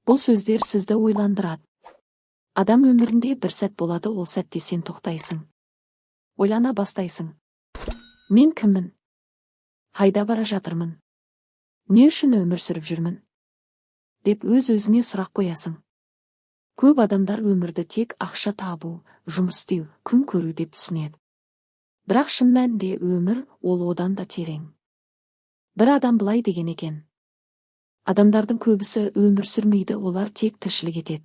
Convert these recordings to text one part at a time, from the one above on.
Бұл сөздер сізді ойландырады. Адам өмірінде бір сәт болады, ол сәтте сен тоқтайсың. Ойлана бастайсың. Мен кіммін? Қайда бара жатырмын? Не үшін өмір сүріп жүрмін? Деп өз-өзіңе сұрақ қоясың. Көп адамдар өмірді тек ақша табу, жұмыс істеу, күн көру деп түсінеді. Бірақ шын мәнінде өмір ол одан да терең. Бір адам былай деген екен: «Адамдардың көбісі өмір сүрмейді, олар тек тіршілік етеді».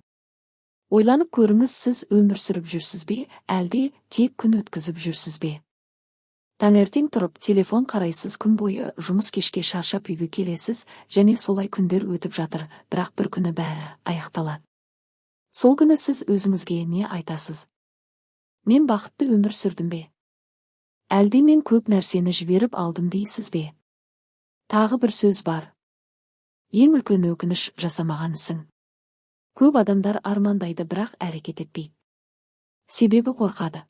Ойланып көріңіз, сіз өмір сүріп жүрсіз бе, әлде тек күн өткізіп жүрсіз бе? Таңертең тұрып, телефон қарайсыз, күн бойы жұмыс, кешке шаршап үйге келесіз және солай күндер өтіп жатыр, бірақ бір күні бәрі аяқталады. Сол күні сіз өзіңізге не айтасыз? Мен бақытты өмір сүрдім бе? Әлде мен көп нәрсені жіберіп алдым дейсіз бе? Тағы бір сөз бар. Ең үлкен өкініш – жасамаған ісің. Көп адамдар армандайды, бірақ әрекет етпейді. Себебі қорқады.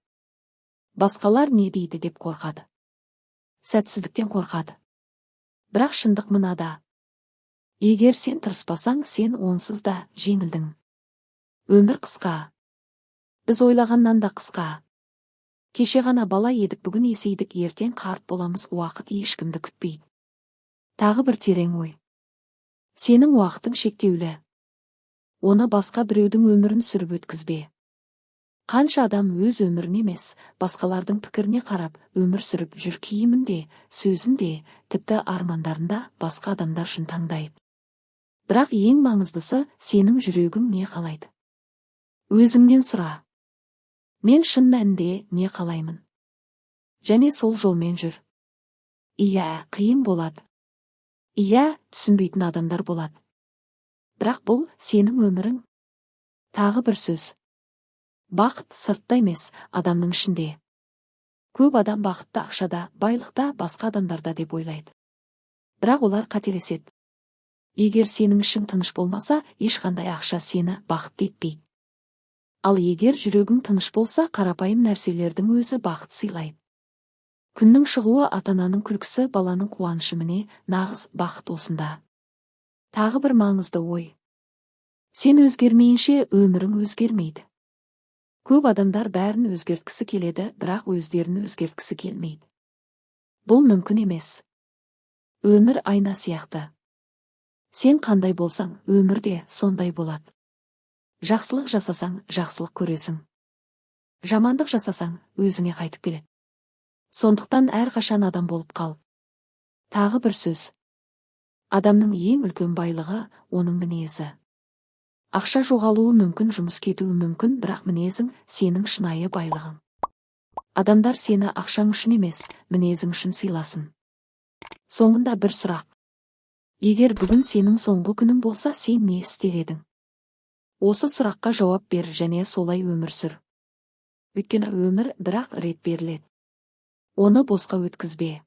Басқалар не дейді деп қорқады. Сәтсіздіктен қорқады. Бірақ шындық мынада. Егер сен тырыспасаң, сен онсыз да жеңілдің. Өмір қысқа. Біз ойлағаннан да қысқа. Кеше ғана бала едік, бүгін есейдік, ертең қарт боламыз, уақыт ешкімді күтпейді. Тағы бір терең ой. Сенің уақытың шектеулі. Оны басқа біреудің өмірін сүріп өткізбе. Қанша адам өз өмірін емес, басқалардың пікіріне қарап өмір сүріп жүр. Киімін де, сөзін де, тіпті армандарын да басқа адамдар үшін таңдайды. Бірақ ең маңыздысы – сенің жүрегің не қалайды? Өзіңнен сұра. Мен шын мәнінде не қалаймын? Және сол жолмен жүр. Иә, қиын болады. Иә, түсінбейтін адамдар болады. Бірақ бұл сенің өмірің. Тағы бір сөз. Бақыт сыртта емес, адамның ішінде. Көп адам бақытты ақшада, байлықта, басқа адамдарда деп ойлайды. Бірақ олар қателеседі. Егер сенің ішің тыныш болмаса, ешқандай ақша сені бақытты етпейді. Ал егер жүрегің тыныш болса, қарапайым нәрселердің өзі бақыт сыйлайды. Күннің шығуы, ата-ананың күлкісі, баланың қуанышы – міне, нағыз бақыт осында. Тағы бір маңызды ой. Сен өзгермейінше, өмірің өзгермейді. Көп адамдар бәрін өзгерткісі келеді, бірақ өздерін өзгерткісі келмейді. Бұл мүмкін емес. Өмір айна сияқты. Сен қандай болсаң, өмір де сондай болады. Жақсылық жасасаң, жақсылық көресің. Жамандық жасасаң, өзіңе қайтып келеді. Сондықтан әрқашан адам болып қал. Тағы бір сөз. Адамның ең үлкен байлығы – оның мінезі. Ақша жоғалуы мүмкін, жұмыс кетуі мүмкін, бірақ мінезің – сенің шынайы байлығың. Адамдар сені ақшаң үшін емес, мінезің үшін сыйласын. Соңында бір сұрақ. Егер бүгін сенің соңғы күнің болса, сен не істер едің? Осы сұраққа жауап бер және солай өмір сүр. Өйткені өмір бір-ақ рет беріледі. Оны босқа өткізбе.